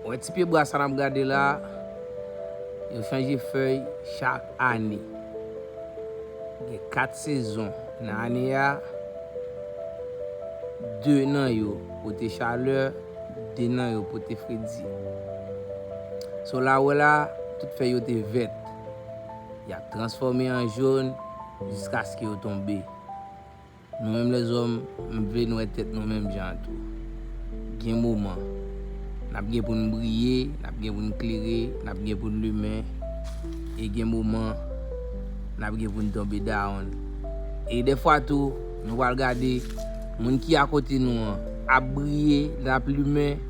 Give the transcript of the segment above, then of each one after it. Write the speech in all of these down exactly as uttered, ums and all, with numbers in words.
Wè ti pyebwa sa n ap gade la, yo chanje fèy chak ane. Gen kat sezon nan ane a, de nan yo pote chalè, de nan yo pote fredi. So la w wè la, tout fèy yo te vèt. Y ap transfòme an jòn jiskaske yo tonbe. Nou menm lèzòm, m vle n wè tèt nou menm jan an tou. Gen moman, n ap gen pou n briye, n ap gen pou n klere, n ap gen pou n limen, e gen moman, n ap gen pou n tonbe dawonn. E dèfwa tou, nou pral gade, moun ki akote nou an ap briye, l ap limen,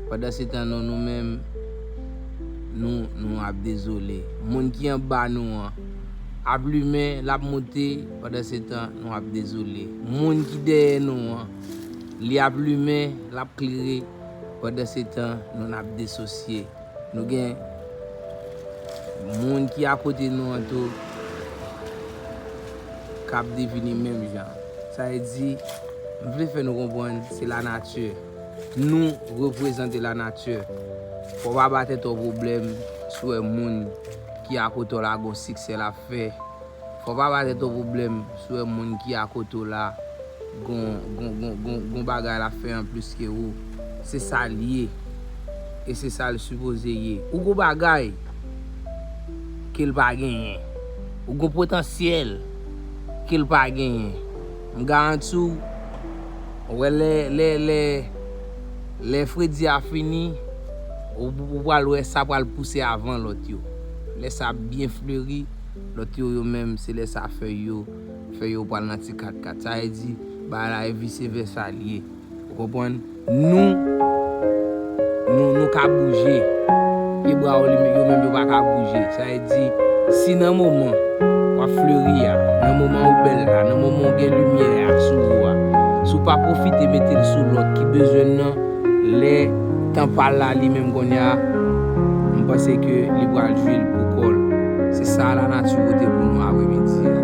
pandansetan nou, nou menm, nou, nou ap dezole. Moun ki anba nou an ap limen, l ap monte, pandansetan nou ap dezole. Moun ki dèyè nou an, li ap limen, l ap klere, pandansetan nou n ap desosye. Nou gen moun ki akote nou an tou k ap devini menm jan. Sa vle di, m vle fè nou konprann se lanati. Nou reprezante lanati. Fò w pa ba tèt ou pwoblèm si w wè moun ki akote w la gon siksè l ap fè. Fò w pa ba tèt ou pwoblèm si w wè moun ki akote w la gon, gon, gon, gon, gon bagay l ap fè anplis ke ou. Se sa l ye. E se sa l sipoze ye. Ou gon bagay ke l pa genyen. Ou gon potansyèl ke l pa genyen. M garanti w, ou wè lè, lè, lè, lè fredi a fini, ou, ou pral wè sa pral pouse avan lòt yo. Lè sa ap byen fleri, lòt yo, yo menm, se lè sa fèy yo, fèy yo pral nan ti kat kat. Sa vle di, bagay la e vise vèsa l ye. Ou konprann? Nou, nou, nou ka bouje. Pyebwa yo, li, yo menm, yo pa ka bouje. Sa vle di, si nan moman w ap fleri a, nan moman ou bèl la, nan moman ou gen limyè a sou ou a, si w pa pwofite mete l sou lòt ki bezwen l nan, lè tan pa l la li menm kounye a, m panse ke li pral jwe l pou kò l. Se sa lanati pote pou nou apremidi a.